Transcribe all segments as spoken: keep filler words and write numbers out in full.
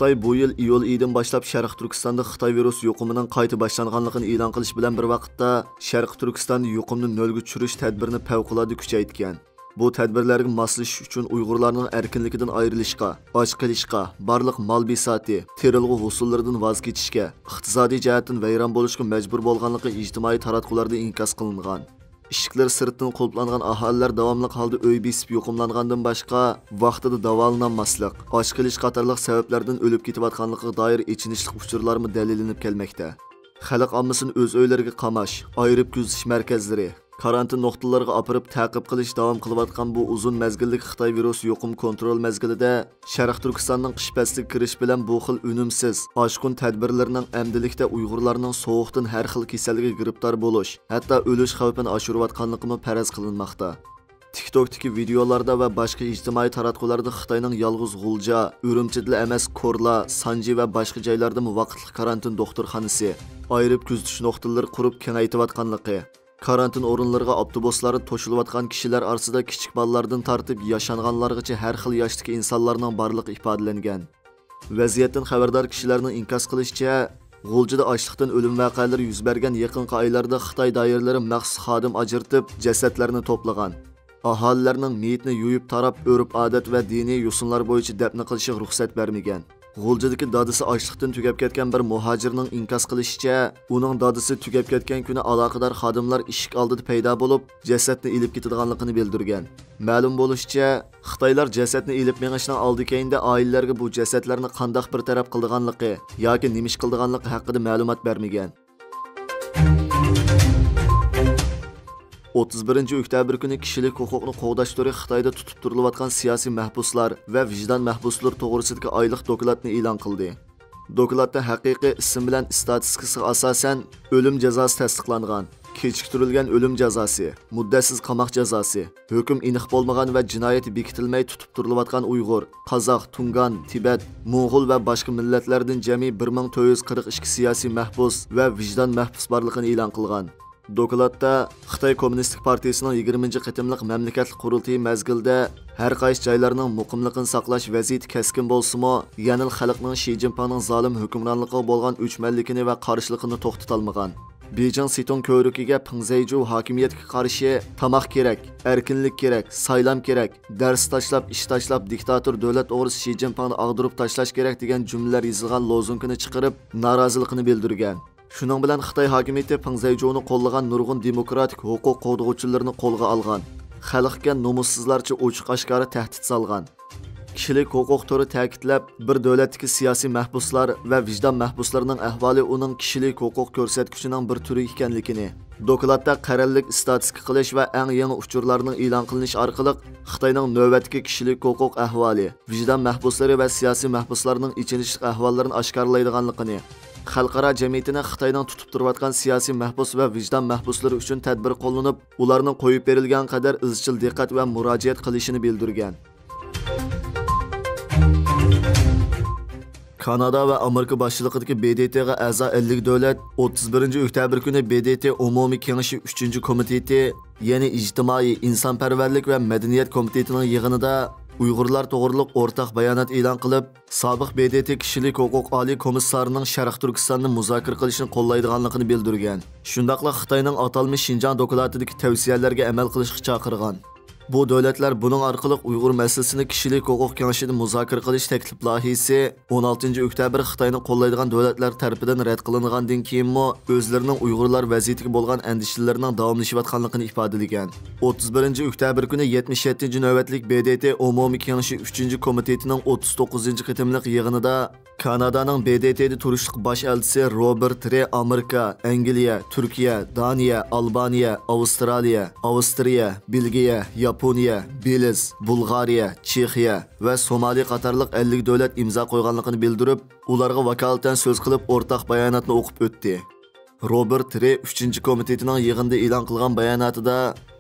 خىتاي بۇ يىل ئىيۇل ئېيىدىن باشلاپ شەرقىي تۈركىستاندا خىتاي ۋىرۇس يۇقۇمىنىڭ قايتا باشلانغانلىقىنى ئېلان قىلىش بىلەن بىر ۋاقىتتا، شەرقىي تۈركىستاندا يۇقۇمنى نۆلگە چۈشۈرۈش تەدبىرىنى پەۋقۇلئاددە كۈچەيتكەن. بۇ تەدبىرلەرگە ماسلىشىش ئۈچۈن ئۇيغۇرلارنىڭ ئەركىنلىكىدىن ئايرىلىشقا، ئاچ قېلىشقا، بارلىق مال بىساتى، تېرىلغۇ ھوسۇللىرىدىن ۋاز كېچىشكە، ئىقتىسادىي جەھەتتىن ۋەيران بولۇشقا مەجبۇر بولغانلىقى ئىجتىمائىي تاراتقۇلاردا ئىنكاس قىلىنغان. ئىشىكلىرى سىرتتىن قۇلۇپلانغان ئاھالىلەر داۋاملىق ھالدا ئۆي بېسىپ يۇقۇملانغاندىن باشقا، ۋاقتىدا داۋالىنالماسلىق، ئاچ قېلىش قاتارلىق سەۋەبلەردىن ئۆلۈپ كېتىۋاتقانلىقىغا دائىر ئېچىنىشلىق ئۇچۇرلارمۇ دەلىللىنىپ كەلمەكتە. خەلق ئاممىسىنى ئۆز ئۆيلىرىگە قاماش، ئايرىپ كۆزىتىش مەركەزلىرى، كارانتىن نۇقتىلىرىغا ئاپىرىپ تەقىب قىلىش داۋام قىلىۋاتقان بۇ ئۇزۇن مەزگىللىك خىتاي ۋىرۇس يۇقۇم كونترول مەزگىلىدە، شەرقىي تۈركىستاننىڭ قىش پەسلىگە كىرىش بىلەن بۇ خىل ئۈنۈمسىز، ئاشقۇن تەدبىرلىرىنىڭ ئەمدىلىكتە ئۇيغۇرلارنىڭ سوغۇقتىن ھەر خىل كېسەلگە گىرىپتار بولۇش، ھەتتا ئۆلۈش خەۋپىنى ئاشۇرۇۋاتقانلىقىمۇ پەرەز قىلىنماقتا. تىك توكتىكى ۋىدېئولاردا ۋە باشقا ئىجتىمائىي تاراتقۇلاردا خىتاينىڭ يالغۇز غۇلجا، ئۈرۈمچىدىلا ئەمەس، كورلا، سانجى ۋە باشقا جايلاردىمۇ ۋاقىتلىق كارانتىن دوختۇرخانىسى، ئايرىپ كۆزىتىش نۇقتىلىرى قۇرۇپ كېڭەيتىۋاتقانلىقى، كارانتىن ئورۇنلىرىغا ئاپتوبۇسلاردا توشۇلۇۋاتقان كىشىلەر ئارىسىدا كىچىك بالىلاردىن تارتىپ ياشانغانلارغىچە ھەر خىل ياشتىكى ئىنسانلارنىڭ بارلىقى ئىپادىلەنگەن. ۋەزىيەتتىن خەۋەردار كىشىلەرنىڭ ئىنكاس قىلىشىچە، غۇلجىدا ئاچلىقتىن ئۆلۈم ۋەقەلىرى يۈز بەرگەن يېقىنقى ئايلاردا خىتاي دائىرىلىرى مەخسۇس خادىم ئاجرىتىپ، جەسەتلەرنى توپلىغان. ئاھالىلەرنىڭ مېيىتنى يۇيۇپ تاراپ، ئۆرپ-ئادەت ۋە دىنىي يوسۇنلار بويىچە دەپنە قىلىشىغا رۇخسەت بەرمىگەن. غۇلجىدىكى دادىسى ئاچلىقتىن تۈگەپ كەتكەن بىر مۇھاجىرنىڭ ئىنكاس قىلىشىچە، ئۇنىڭ دادىسى تۈگەپ كەتكەن كۈنى ئالاقىدار خادىملار ئىشىك ئالدىدا پەيدا بولۇپ، جەسەتنى ئېلىپ كېتىدىغانلىقىنى بىلدۈرگەن. مەلۇم بولۇشىچە، خىتايلار جەسەتنى ئېلىپ مېڭىشنىڭ ئالدى-كەينىدە ئائىلىلەرگە بۇ جەسەتلەرنى قانداق بىر تەرەپ قىلىدىغانلىقى ياكى نېمە ئىش قىلىدىغانلىقى ھەققىدە مەلۇمات بەرمىگەن. ئوتتۇز بىرىنچى ئۆكتەبىر كۈنى كىشىلىك ھوقۇقنى قوغداش تۈرى خىتايدا تۇتۇپ تۇرۇلۇۋاتقان سىياسىي مەھبۇسلار ۋە ۋىجدان مەھبۇسلىرى توغرىسىدىكى ئايلىق دوكلاتنى ئېلان قىلدى. دوكلاتتا ھەقىقىي ئىسىم بىلەن ئىستاتىستىكىسىغا ئاساسەن، ئۆلۈم جازاسى تەستىقلانغان، كېچىكتۈرۈلگەن ئۆلۈم جازاسى، مۇددەتسىز قاماق جازاسى، ھۆكۈم ئېنىق بولمىغان ۋە جىنايىتى بېكىتىلمەي تۇتۇپ تۇرۇلۇۋاتقان ئۇيغۇر، قازاق، تۇڭگان، تىبەت، موڭغۇل ۋە باشقا مىللەتلەردىن جەمئىي بىر مىڭ تۆت يۈز قىرىق ئىككى سىياسىي مەھبۇس ۋە ۋىجدان مەھبۇس بارلىقىنى ئېلان قىلغان. دوكلاتتا خىتاي كوممۇنىستىك پارتىيىسىنىڭ يىگىرمىنچى قېتىملىق مەملىكەتلىك قۇرۇلتىيى مەزگىلىدە ھەر قايسى جايلارنىڭ مۇقىملىقىنى ساقلاش ۋەزىيىتى كەسكىن بولسىمۇ، يەنىلا خەلقنىڭ شى جىنپىڭنىڭ زالىم ھۆكۈمرانلىقىغا بولغان ئۆچمەنلىكىنى ۋە قارشىلىقىنى توختىتالمىغان. بېيجىڭ سىتۇڭ كۆۋرۈكىگە پېڭ زەيجۇ ھاكىمىيەتكە قارشى تاماق كېرەك، ئەركىنلىك كېرەك، سايلام كېرەك، دەرس تاشلاپ، ئىش تاشلاپ، دىكتاتور دۆلەت ئوغرىسى شى جىنپىڭنى ئاغدۇرۇپ تاشلاش كېرەك دېگەن جۈملىلەر يېزىلغان لوزۇنكىنى چىقىرىپ، نارازىلىقىنى بىلدۈرگەن. شۇنىڭ بىلەن خىتاي ھاكىمىيىتى پېڭ زەيجۇنى قوللىغان نۇرغۇن دېموكراتىك ھوقۇق قوغدىغۇچىلىرىنى قولغا ئالغان، خەلقكە نومۇسسىزلارچە ئوچۇق-ئاشكارا تەھدىت سالغان. كىشىلىك ھوقۇق تورى تەكىتلەپ، بىر دۆلەتتىكى سىياسىي مەھبۇسلار ۋە ۋىجدان مەھبۇسلىرىنىڭ ئەھۋالى ئۇنىڭ كىشىلىك ھوقۇق كۆرسەتكۈچىنىڭ بىر تۈرى ئىكەنلىكىنى، دوكلاتتا قەرەللىك ئىستاتىستىكا قىلىش ۋە ئەڭ يېڭى ئۇچۇرلارنىڭ ئېلان قىلىنىشى ئارقىلىق خىتاينىڭ نۆۋەتتىكى كىشىلىك ھوقۇق ئەھۋالى، ۋىجدان مەھبۇسلىرى ۋە سىياسىي مەھبۇسلارنىڭ ئېچىنىشلىق ئەھۋاللىرىنى ئاشكارىلايدىغانلىقىنى، خەلقئارا جەمئىيىتىنى خىتاينىڭ تۇتۇپ تۇرۇۋاتقان سىياسىي مەھبۇس ۋە ۋىجدان مەھبۇسلىرى ئۈچۈن تەدبىر قوللىنىپ، ئۇلارنىڭ قويۇپ بېرىلگەن قەدەر ئىزچىل دىققەت ۋە مۇراجىئەت قىلىشىنى بىلدۈرگەن. كانادا ۋە ئامېرىكا باشچىلىقىدىكى ب د ت غا ئەزا ئەللىك دۆلەت ئوتتۇز بىرىنچى ئۆكتەبىر كۈنى ب د ت ئومۇمىي كېڭىشى ئۈچىنچى كومىتېتى، يەنى ئىجتىمائىي، ئىنسانپەرۋەرلىك ۋە مەدەنىيەت كومىتېتىنىڭ يىغىنىدا ئۇيغۇرلار توغرۇلۇق ئورتاق بايانات ئېلان قىلىپ، سابىق ب د ت كىشىلىك ھوقۇق ئالىي كومىسسارىنىڭ شەرقىي تۈركىستاننى مۇزاكىرە قىلىشنى قوللايدىغانلىقىنى بىلدۈرگەن. شۇنداقلا خىتاينىڭ ئاتالمىش شىنجاڭ دوكلاتىدىكى تەۋسىيەلەرگە ئەمەل قىلىشقا چاقىرغان. بۇ دۆلەتلەر بۇنىڭ ئارقىلىق ئۇيغۇر مەسىلىسىنى كىشىلىك ھوقۇق كېڭىشىدە مۇزاكىرە قىلىش تەكلىپ لايىھىسى ئون ئالتىنچى ئۆكتەبىر خىتاينى قوللايدىغان دۆلەتلەر تەرىپىدىن رەت قىلىنغاندىن كېيىنمۇ ئۆزلىرىنىڭ ئۇيغۇرلار ۋەزىيىتىگە بولغان ئەندىشىلىرىنىڭ داۋاملىشىۋاتقانلىقىنى ئىپادىلىگەن. ئوتتۇز بىرىنچى ئۆكتەبىر كۈنى يەتمىش يەتتىنچى نۆۋەتلىك ب د ت ئومۇمىي كېڭىشى ئۈچىنچى كومىتېتىنىڭ ئوتتۇز توققۇزىنچى قېتىملىق يىغىنىدا كانادانىڭ ب د ت دا تۇرۇشلۇق باش ئەلچىسى روبېرت رې ئامېرىكا، ئەنگلىيە، تۈركىيە، دانىيە، ئالبانىيە، ئاۋسترالىيە، ئاۋسترىيە، بېلگىيە، ياپونىيە، بېلىز، بۇلغارىيە، چېخىيە ۋە سومالى قاتارلىق ئەللىك دۆلەت ئىمزا قويغانلىقىنى بىلدۈرۈپ، ئۇلارغا ۋاكالىتەن سۆز قىلىپ، ئورتاق باياناتنى ئوقۇپ ئۆتتى. روبېرت رې ئۈچىنچى كومىتېتىنىڭ يىغىندا ئېلان قىلغان باياناتىدا،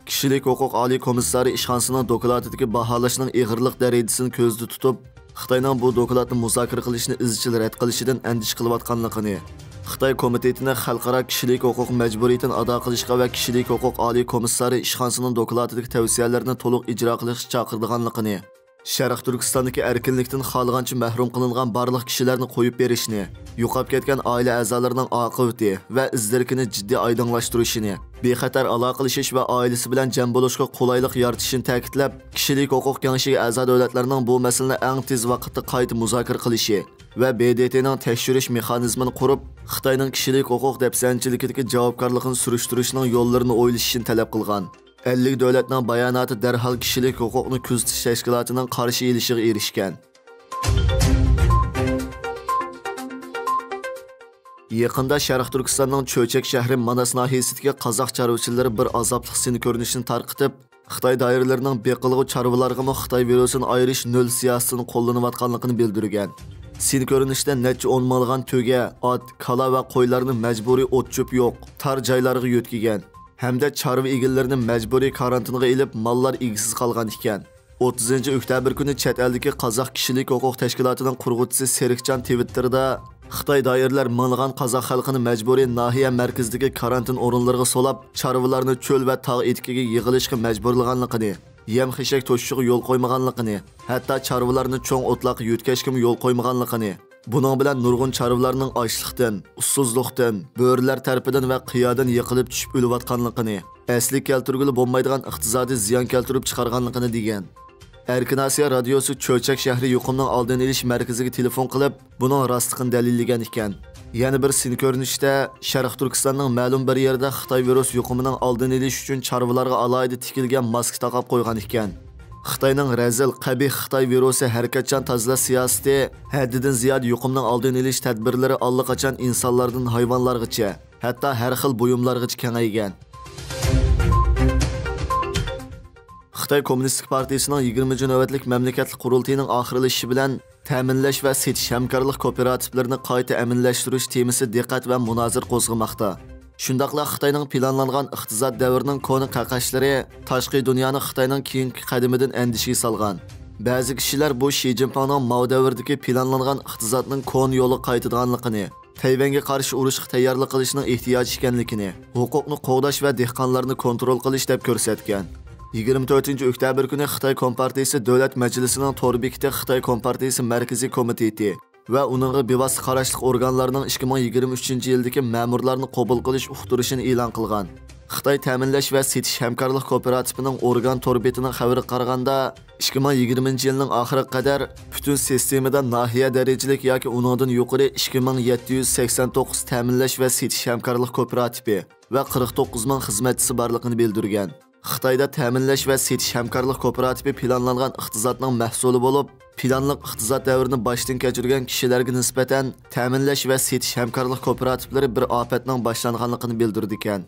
كىشىلىك ھوقۇق ئالىي كومىسسارى ئىشخانىسىنىڭ دوكلاتىدىكى باھالاشنىڭ ئېغىرلىق دەرىجىسىنى كۆزدە تۇتۇپ، خىتاينىڭ بۇ دوكلاتنى مۇزاكىرە قىلىشنى ئىزچىل رەت قىلىشىدىن ئەندىشە قىلىۋاتقانلىقىنى، خىتاي كومىتېتىنى خەلقئارا كىشىلىك ھوقۇق مەجبۇرىيىتىنى ئادا قىلىشقا ۋە كىشىلىك ھوقۇق ئالىي كومىسسارى ئىشخانىسىنىڭ دوكلاتىدىكى تەۋسىيەلەرنى تولۇق ئىجرا قىلىشقا چاقىرىدىغانلىقىنى، شەرقىي تۈركىستاندىكى ئەركىنلىكتىن خالىغانچە مەھرۇم قىلىنغان بارلىق كىشىلەرنى قويۇپ بېرىشنى، يوقاپ كەتكەن ئائىلە ئەزالىرىنىڭ ئاقىۋىتى ۋە ئىز-دېرىكىنى جىددىي ئايدىڭلاشتۇرۇشىنى، بىخەتەر ئالاقىلىشىش ۋە ئائىلىسى بىلەن جەم بولۇشقا قولايلىق يارىتىشىنى تەكىتلەپ، كىشىلىك ھوقۇق كېڭىشىگە ئەزا دۆلەتلەرنىڭ بۇ مەسىلىنى ئەڭ تېز ۋاقىتتا قايتا مۇزاكىرە قىلىشى ۋە ب د ت نىڭ تەكشۈرۈش مېخانىزمىنى قۇرۇپ، خىتاينىڭ كىشىلىك ھوقۇق دەپسەندىچىلىكىدىكى جاۋابكارلىقىنى سۈرۈشتۈرۈشنىڭ يوللىرىنى ئويلىشىشىنى تەلەپ قىلغان. ئەللىك دۆلەتنىڭ باياناتى دەرھال كىشىلىك ھوقۇقنى كۆزىتىش تەشكىلاتىنىڭ قارشى ئېلىشىغا ئېرىشكەن. يېقىندا شەرقىي تۈركىستاننىڭ چۆچەك شەھىرى ماناس ناھىيەسىدىكى قازاق چارۋىچىلىرى بىر ئازابلىق سىن كۆرۈنۈشىنى تارقىتىپ، خىتاي دائىرىلىرىنىڭ بېقىلغۇ چارۋىلارغىمۇ خىتاي ۋىرۇسىنى ئايرىش نۆل سىياسىتىنى قوللىنىۋاتقانلىقىنى بىلدۈرگەن. سىن كۆرۈنۈشتە نەچچە ئون مىڭلىغان تۆگە، ئات، كالا ۋە قويلارنى مەجبۇرىي ئوت-چۆپ يوق، تار جايلارغا يۆتكىگەن ھەمدە چارۋا ئىگىلىرىنى مەجبۇرىي كارانتىنغا ئېلىپ، ماللار ئىگىسىز قالغان ئىكەن. ئوتتۇزىنچى ئۆكتەبىر كۈنى چەت ئەلدىكى قازاق كىشىلىك ھوقۇق تەشكىلاتىنىڭ قۇرغۇچىسى سېرىكجان تىۋىتتېردا، خىتاي دائىرىلەر مىڭلىغان قازاق خەلقىنى مەجبۇرىي ناھىيە مەركىزىدىكى كارانتىن ئورۇنلىرىغا سولاپ، چارۋىلارنى چۆل ۋە تاغ ئېتىكىگە يىغىلىشقا مەجبۇرلىغانلىقىنى، يەم-خەشەك توشۇشىغا يول قويمىغانلىقىنى، ھەتتا چارۋىلارنى چوڭ ئوتلاققا يۆتكەشكىمۇ يول قويمىغانلىقىنى، بۇنىڭ بىلەن نۇرغۇن چارۋىلارنىڭ ئاچلىقتىن، ئۇسسۇزلۇقتىن، بۆرىلەر تەرىپىدىن ۋە قىيادىن يىقىلىپ چۈشۈپ ئۆلۈۋاتقانلىقىنى، ئەسلىگە كەلتۈرگىلى بولمايدىغان ئىقتىسادىي زىيان كەلتۈرۈپ چىقارغانلىقىنى دېگەن. ئەركىن ئاسىيا رادىيوسى چۆچەك شەھىرى يۇقۇمنىڭ ئالدىنى ئېلىش مەركىزىگە تېلېفون قىلىپ، بۇنىڭ راستلىقىنى دەلىللىگەن ئىكەن. يەنە بىر سىن كۆرۈنۈشتە، شەرقىي تۈركىستاننىڭ مەلۇم بىر يېرىدە خىتاي ۋىرۇس يۇقۇمىنىڭ ئالدىنى ئېلىش ئۈچۈن چارۋىلارغا ئالاھىدە تىكىلگەن ماسكا تاقاپ قويغان ئىكەن. خىتاينىڭ رەزىل، قەبىھ خىتاي ۋىرۇسى ھەرىكەتچان تازىلاش سىياسىتى ھەددىدىن زىيادە يۇقۇمنىڭ ئالدىنى ئېلىش تەدبىرلىرى ئاللىقاچان ئىنسانلاردىن ھايۋانلارغىچە، ھەتتا ھەر خىل بۇيۇملارغىچە كېڭەيگەن. خىتاي كوممۇنىستىك پارتىيىسىنىڭ يىگىرمىنچى نۆۋەتلىك مەملىكەتلىك قۇرۇلتىيىنىڭ ئاخىرلىشىشى بىلەن تەمىنلەش ۋە سېتىش ھەمكارلىق كوپىراتىپلىرىنى قايتا ئەمەلىيلەشتۈرۈش تېمىسى دىققەت ۋە مۇنازىرە قوزغىماقتا. شۇنداقلا خىتاينىڭ پىلانلانغان ئىقتىساد دەۋرىنىڭ كونا قەقەشلىرى تاشقى دۇنيانى خىتاينىڭ كېيىنكى قەدىمىدىن ئەندىشىگە سالغان. بەزى كىشىلەر بۇ شى جىنپىڭنىڭ ماۋ دەۋرىدىكى پىلانلانغان ئىقتىسادنىڭ كونا يولىغا قايتىدىغانلىقىنى، تەيۋەنگە قارشى ئۇرۇشقا تەييارلىق قىلىشنىڭ ئېھتىياج ئىكەنلىكىنى، ھوقۇقنى قوغداش ۋە دېھقانلارنى كونترول قىلىش دەپ كۆرسەتكەن. يىگىرمە تۆتىنچى ئۆكتەبىر كۈنى خىتاي كومپارتىيىسى دۆلەت مەجلىسىنىڭ تور بېكىتى خىتاي كومپارتىيىسى مەركىزىي كومىتېتى ۋە ئۇنىڭغا بىۋاسىتە قاراشلىق ئورگانلارنىڭ ئىككى مىڭ يىگىرمە ئۈچىنچى يىلدىكى مەمۇرلارنى قوبۇل قىلىش ئۇقتۇرۇشىنى ئېلان قىلغان. خىتاي تەمىنلەش ۋە سېتىش ھەمكارلىق كوپىراتىپىنىڭ ئورگان تور بېتىنىڭ خەۋىرىگە قارىغاندا، ئىككى مىڭ يىگىرمىنچى يىلنىڭ ئاخىرىغا قەدەر پۈتۈن سىستېمىدا ناھىيە دەرىجىلىك ياكى ئۇنىڭدىن يۇقىرى ئىككى مىڭ يەتتە يۈز سەكسەن توققۇز تەمىنلەش ۋە سېتىش ھەمكارلىق كوپىراتىپى ۋە قىرىق توققۇز مىڭ خىزمەتچىسى بارلىقىنى بىلدۈرگەن. خىتايدا تەمىنلەش ۋە سېتىش ھەمكارلىق كوپىراتىپى پىلانلانغان ئىقتىسادنىڭ مەھسۇلى بولۇپ، پىلانلىق ئىقتىساد دەۋرىنى باشتىن كەچۈرگەن كىشىلەرگە نىسبەتەن تەمىنلەش ۋە سېتىش ھەمكارلىق كوپىراتىپلىرى بىر ئاپەتنىڭ باشلانغانلىقىنى بىلدۈرىدىكەن.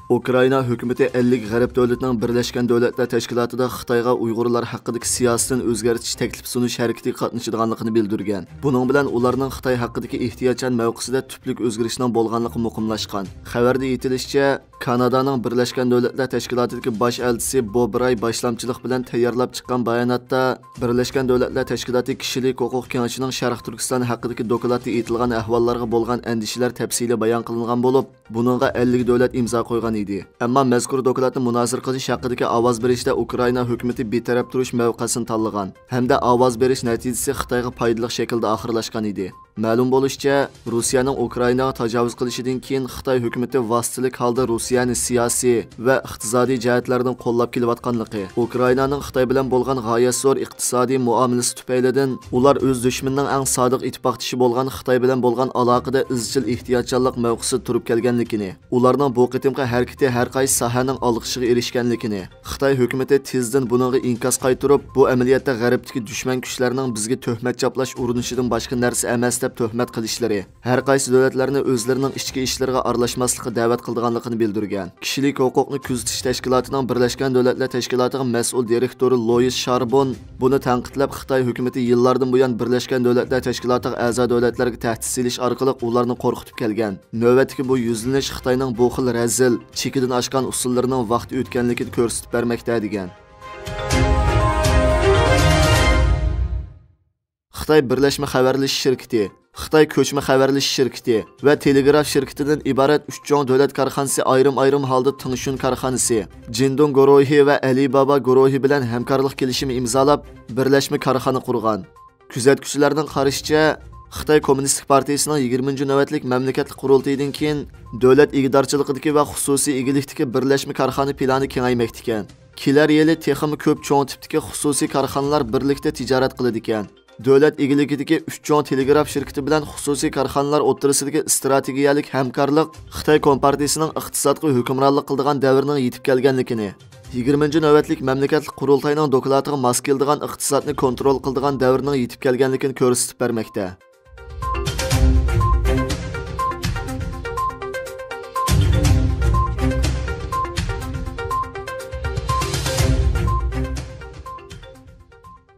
ئۇكرائىنا ھۆكۈمىتى ئەللىك غەرب دۆلىتىنىڭ بىرلەشكەن دۆلەتلەر تەشكىلاتىدا خىتايغا ئۇيغۇرلار ھەققىدىكى سىياسىتىنى ئۆزگەرتىش تەكلىپ سۇنۇش ھەرىكىتىگە قاتنىشىدىغانلىقىنى بىلدۈرگەن. بۇنىڭ بىلەن ئۇلارنىڭ خىتاي ھەققىدىكى ئېھتىياتچان مەۋقىسىدە تۈپلۈك ئۆزگىرىشنىڭ بولغانلىقى مۇقىملاشقان. خەۋەردە ئېيتىلىشىچە، كانادانىڭ بىرلەشكەن دۆلەتلەر تەشكىلاتىدىكى باش ئەلچىسى بوب راي باشلامچىلىق بىلەن تەييارلاپ چىققان باياناتتا، بىرلەشكەن دۆلەتلەر تەشكىلاتى كىشىلىك ھوقۇق كېڭىشىنىڭ شەرقىي تۈركىستان ھەققىدىكى دوكلاتتا ئېيتىلغان ئەھۋاللارغا بولغان ئەندىشىلەر تەپسىلىي بايان قىلىنغان بولۇپ، بۇنىڭغا ئەللىك دۆلەت ئىمزا قويغان ئىدى. ئەمما مەزكۇر دوكلاتنى مۇنازىرە قىلىش ھەققىدىكى ئاۋاز بېرىشتە ئۇكرائىنا ھۆكۈمىتى بىتەرەپ تۇرۇش مەۋقەسىنى تاللىغان ھەمدە ئاۋاز بېرىش نەتىجىسى خىتايغا پايدىلىق شەكىلدە ئاخىرلاشقان ئىدى. مەلۇم بولۇشىچە، روسىيەنىڭ ئۇكرائىناغا تاجاۋۇز قىلىشىدىن كېيىن خىتاي ھۆكۈمىتى ۋاسىتىلىك ھالدا روسىيەنى سىياسىي ۋە ئىقتىسادىي جەھەتلەردىن قوللاپ كېلىۋاتقانلىقى، ئۇكرائىنانىڭ خىتاي بىلەن بولغان غايەت زور ئىقتىسادىي مۇئامىلىسى تۈپەيلىدىن ئۇلار ئۆز دۈشمىنىنىڭ ئەڭ سادىق ئىتتىپاقدىشى بولغان خىتاي بىلەن بولغان ئالاقىدە ئىزچىل ئېھتىياتچانلىق مەۋقىسىدە تۇرۇپ كەلگەنلىكىنى، ئۇلارنىڭ بۇ قېتىمقى ھەرىكىتى ھەر قايسى ساھەنىڭ ئالقىشىغا ئېرىشكەنلىكىنى، خىتاي ھۆكۈمىتى تېزدىن بۇنىڭغا ئىنكاس قايتۇرۇپ، بۇ ئەمەلىيەتتە غەربتىكى دۈشمەن كۈچلەرنىڭ بىزگە تۆھمەت چاپلاش ئۇرۇنۇشىدىن باشقا نەرسە ئەمەس دەپ تۆھمەت قىلىشلىرى، ھەر قايسى دۆلەتلەرنى ئۆزلىرىنىڭ ئىچكى ئىشلىرىغا ئارىلاشماسلىققا دەۋەت قىلىدىغانلىقىنى بىلدۈرگەن. كىشىلىك ھوقۇقنى كۆزىتىش تەشكىلاتىنىڭ بىرلەشكەن دۆلەتلەر تەشكىلاتىغا مەسئۇل دىرېكتورى لويىس شاربون بۇنى تەنقىدلەپ، خىتاي ھۆكۈمىتى يىللاردىن بۇيان بىرلەشكەن دۆلەتلەر تەشكىلاتىغا ئەزا دۆلەتلەرگە تەھدىت سېلىش ئارقىلىق ئۇلارنى قورقۇتۇپ كەلگەن. نۆۋەتتىكى بۇ يۈزلىنىش خىتاينىڭ بۇ خىل رەزىل، چېكىدىن ئاشقان ئۇسۇللىرىنىڭ ۋاقتى ئۆتكەنلىكىنى كۆرسىتىپ بەرمەكتە، دېگەن. خىتاي بىرلەشمە خەۋەرلىشىش شىركىتى، خىتاي كۆچمە خەۋەرلىشىش شىركىتى ۋە تېلېگراف شىركىتىدىن ئىبارەت ئۈچ چوڭ دۆلەت كارخانىسى ئايرىم-ئايرىم ھالدا تېڭشۈن كارخانىسى، جىندۇڭ گۇرۇھى ۋە ئەلىبابا گۇرۇھى بىلەن ھەمكارلىق كېلىشىمى ئىمزالاپ، بىرلەشمە كارخانا قۇرغان. كۆزەتكۈچىلەرنىڭ قارىشىچە، خىتاي كوممۇنىستىك پارتىيىسىنىڭ يىگىرمىنچى نۆۋەتلىك مەملىكەتلىك قۇرۇلتىيىدىن كېيىن، دۆلەت ئىگىدارچىلىقىدىكى ۋە خۇسۇسىي ئىگىلىكتىكى بىرلەشمە كارخانا پىلانى كېڭەيمەكتىكەن. كېلەر يىلى تېخىمۇ كۆپ چوڭ تىپتىكى خۇسۇسىي كارخانىلار بىرلىكتە تىجارەت قىلىدىكەن. دۆلەت ئىگىلىكىدىكى ئۈچ چوڭ تېلېگراف شىركىتى بىلەن خۇسۇسىي كارخانىلار ئوتتۇرىسىدىكى ئىستراتېگىيەلىك ھەمكارلىق خىتاي كومپارتىيىسىنىڭ ئىقتىسادقا ھۆكۈمرانلىق قىلىدىغان دەۋرىنىڭ يېتىپ كەلگەنلىكىنى، يىگىرمىنچى نۆۋەتلىك مەملىكەتلىك قۇرۇلتاينىڭ دوكلاتىغا ماس كېلىدىغان ئىقتىسادنى كونترول قىلىدىغان دەۋرنىڭ يېتىپ كەلگەنلىكىنى كۆرسىتىپ بەرمەكتە.